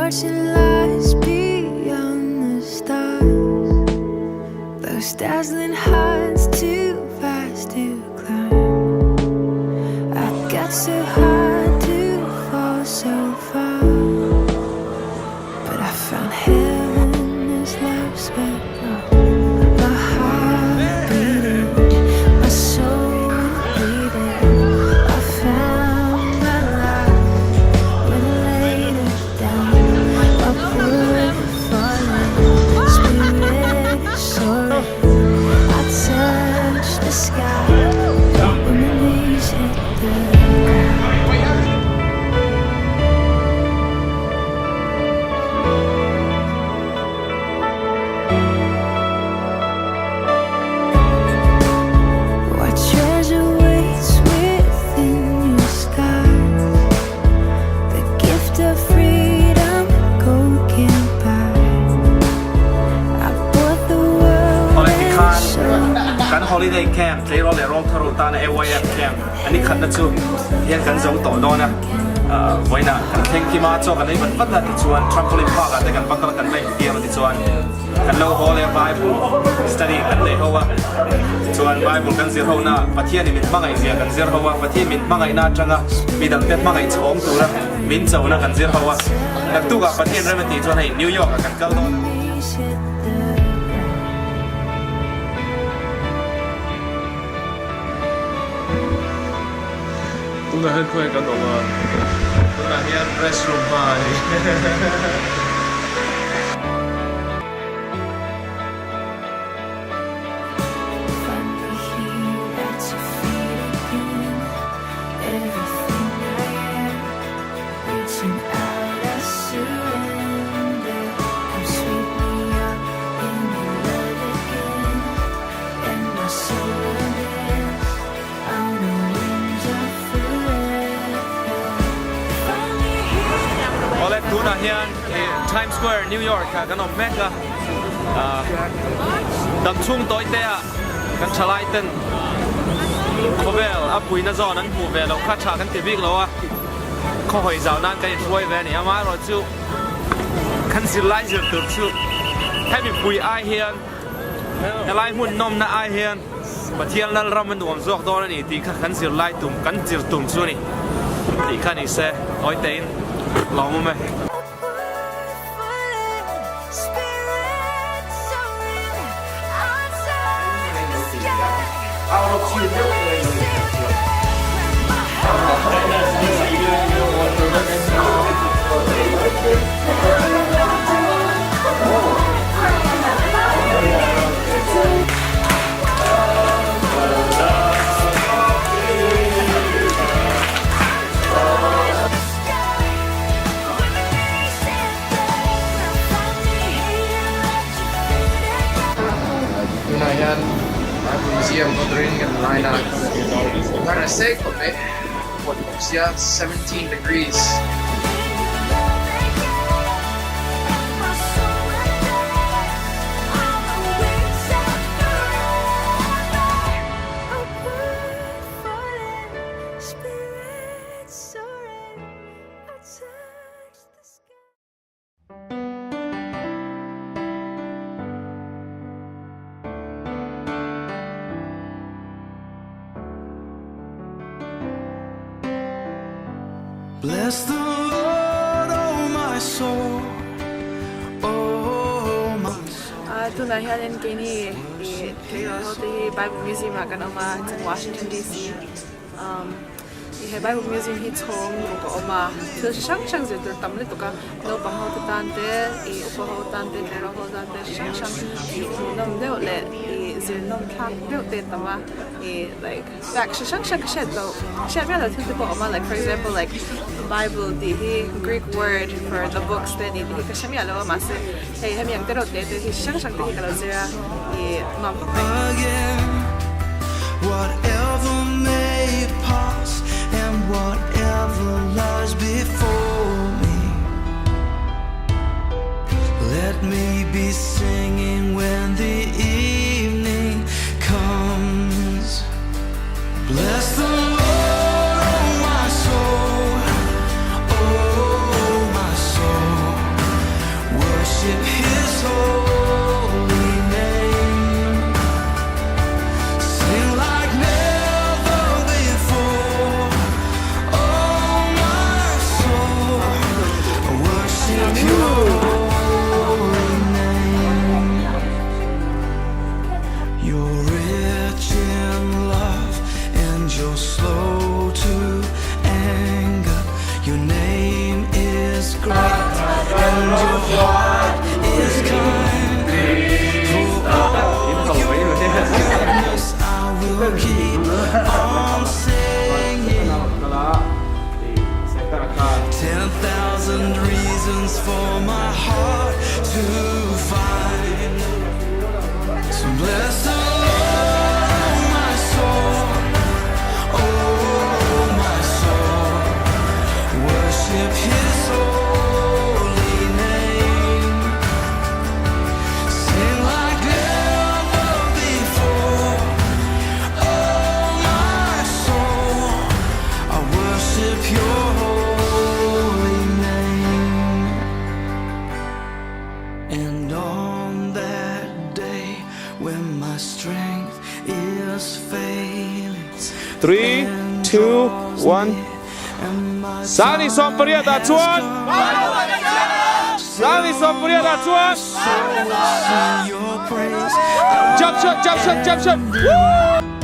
fortune lies beyond the stars. Those dazzling heights too fast to climb. I got so high to fall so far, but I found heaven as love swept on. My heart beating, my soul bleeding. I found my life when I laid it down. Upward falling, spirit soaring. I touch the sky when my knees hit the ground. What treasure waits within your skies? The gift of freedom, gold can't buy. I bought the world Awle tikhan and sold kan holiday camp tleirawl leh rawlthar u tana AYF camp a ni khatna chu hian kan zo tawh dawn a, vawiinah kan thleng kim a, chaw kan ei vat vat a tichuan trampoline park ah te kan va kal a kan va infiam a tichuan kan lo haw leh a Bible study kan nei ho a, tichuan Bible kan zir ho na Pathianin min hmangaih zia kan zir ho a, Pathian min hmangaihna atanga midangte hmangaih chhawng tura min chona kan zir ho a, naktukah Pathian rem a tih chuan hei New York ah kan kal dawn a. knees hit the ground. Tunah hian khawnge kan awm a? Tunah hian restroom hma a ni. Find me here at your feet again. Everything I am, reaching out, I surrender. Come sweep me up in your love again, and my soul will dance on the wings of forever. Find me here. Awle tunah hian Times Square New York ah kan awm mek a, dam chhung tawi te ah kan thalai ten khawvel a puina zawn an hmuh ve loh kha tha kan ti bik lo a, khaw hawi zau nan kan inhruai ve a ni. Amaherawh chu kan zirlai zir tur chu hemi pui ai hian helai hmun nawmna ai hian Pathian Lalram a nuam zawk dawn a ni tih kha kan zirlai tum kan zir tum chu a ni tih kha ni se awi tein lawm awm e. Spirit soaring, I touch the sky. Tunah hian Bible Museum kawt ring kan line a, kan a sei khawp mai, vawt bawk sia 17 degrees. Bless the Lord, oh my soul, oh my soul. Tunah hianin keini ih tleirawl ho te hi Bible Museum ah kan awm a chuan Washington DC umm ih he Bible Museum hi chhawng ruk a awm a thil chi hrang hrang zir tur tam lutuk a naupang ho te tan te ih upa ho tan te tleirawl ho tan te chi hrang hrang ih hmuhnawm deuh leh ih zir nawm thlak deuh te a tam a ih like fact chi hrang hrang ka hriat loh hriat miah loh thil te pawh a awm a like for example like Bible tih hi Greek word for the books te a ni tih hi ka hre miah lo a mahse hei hemi ang te reuh te te hi chi hrang hrang te hi ka lo zir a ih nuam khawp mai. Again, whatever may pass and whatever lies before me, let me be singing when the evening comes. Bless the Lord, oh my soul, oh my soul. reasons for my heart to find. So bless the Lord, my soul, oh my soul, worship His holy name. Sing like never before, oh my soul, I worship Your holy name. And on that day when my strength is failing, 3, 2, 1. Sani 18 ah chuan Sani 18 ah chuan your praise. Jump shot, jump shot, jump shot. Woo!